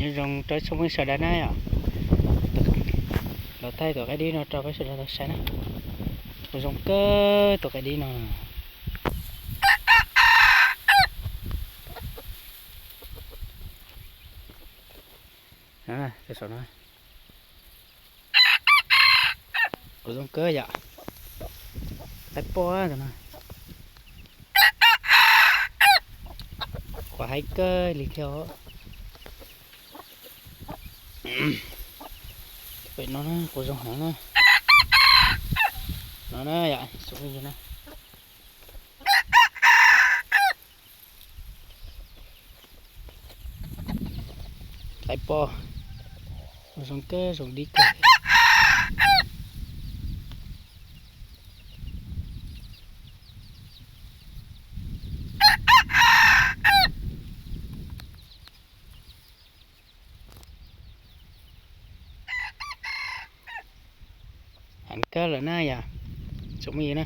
Zoo rau tsoom phooj ywg sawv daws na yom. Los thaij tus qaib dib no rau peb sawv daws tau saib na. Kuj zoo kawg tus qaib dib no. Tus saum no kuj zoo kawg yom. Qaib poj tus no. Quav haib kawg li thiab os. Pem no na kuj zoo heev na. No na yom, tsoom phooj ywg na. Qaib poj, zoo kawg zoo dib kawg. Heev kawg lawm na yom, tsoom phooj ywg na.